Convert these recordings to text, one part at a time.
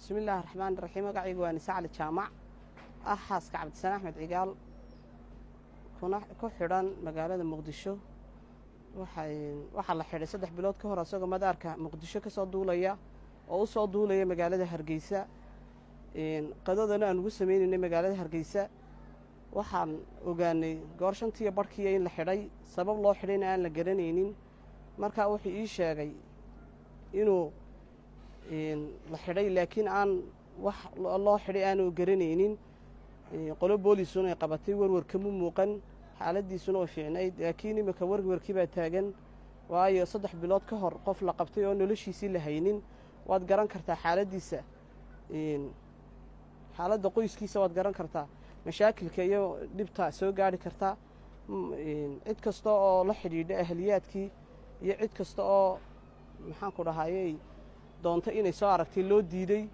Bismillaahi raxmaani raxiim. Magacaygu waa Nise Cali Jaamac, ah xaaska Cabdisalaan Axmed Cigaal, kuna ku xidhan magaalada Muqdisho. Waxaa la xidhay 3 bilood ka hor, isagoo madaarka Muqdisho ka soo duulaya oo u soo duulaya magaalada Hargeysa. Qadadana aan ugu sameynaynay magaalada Hargeysa. Waxaan ogaanay goor shantiiyo barhkiiya in la xidhay, sabab loo xidhayna aan la garanaynin. Markaa wuxuu ii sheegay inuu la xidhay, laakiin aan wax loo xidhay aanu garanaynin. Qolo boolisuna ay qabatay. Warwar kama muuqan, xaaladiisuna way fiicnayd, laakiin imika warwarkii baa taagan, waayo 3 bilood ka hor qof la qabtay oo noloshiisii la haynin, waad garan kartaa xaaladdiisa, xaaladda qoyskiisa waad garan kartaa, mashaakilka iyo dhibta soo gaarhi karta. Cid kasta oo la xidhiidha ahliyaadkii iyo cid kasta oo, maxaan ku dhahayey, doonta inay soo aragtay loo diiday,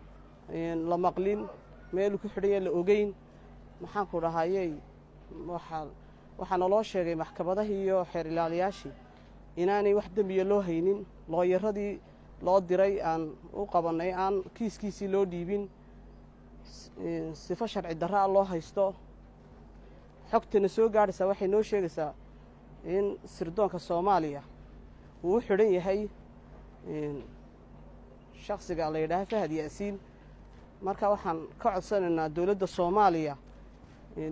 la maqlin, meeluu ku xidhanya la ogeyn. Maxaan ku dhahayey, waxaa naloo sheegay maxkamadahii iyo xeer ilaaliyaashii inaanay wax dembiya loo haynin. Looyaradii loo diray aan u qabannay aan kiiskiisii loo dhiibin, sifo sharci darra a loo haysto. Xogtana soo gaadhaysaa waxay noo sheegaysaa in sirdoonka Soomaaliya uu u xidhan yahay shaksiga la yidhaaha Fahad Yaasiin. Marka waxaan ka codsanaynaa dowladda Soomaaliya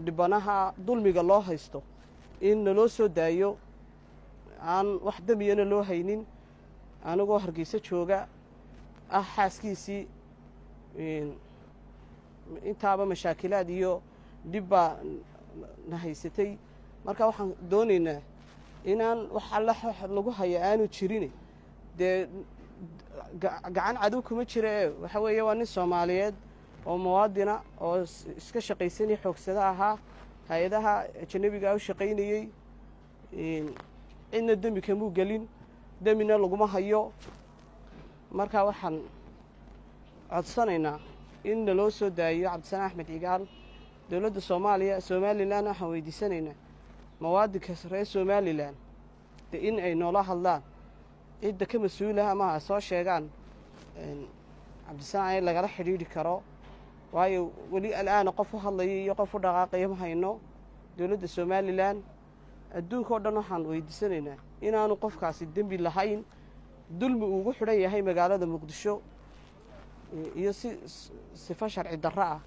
dhibanaha dulmiga loo haysto in naloo soo daayo, aan wax dembiyana loo haynin. Anigoo Hargeysa jooga, ah xaaskiisii, intaaba mashaakilaad iyo dhib baa na haysatay. Marka waxaan doonaynaa inaan wax alla lagu haya aanu jirin. Dee gacan cadow kuma jira ee waxa weeye waa nin Soomaaliyeed oo muwaadina oo iska shaqaysanaya, xoogsada ahaa, hay-adaha ajanabiga u shaqaynayey. Cidna dembi kamuu gelin, dembina laguma hayo. Marka waxaan codsanaynaa in naloo soo daayo Cabdisalaan Axmed Cigaal. Dowladda Soomaaliya, Somalilan, waxaan weydiisanaynaa muwaadinka reer Somalilan de in ay noola hadlaan cidda ka mas-uulaha ama ha soo sheegaan Cabdisalaan in lagala xidhiidhi karo, waayo weli al'aana qof u hadlaya iyo qof u dhaqaaqaya ma hayno. Dowladda Somalilan, adduunka oo dhan waxaan weydiisanaynaa inaanu qofkaasi dembi lahayn, dulmi uugu xidhan yahay magaalada Muqdisho iyo si sifo sharci darro ah.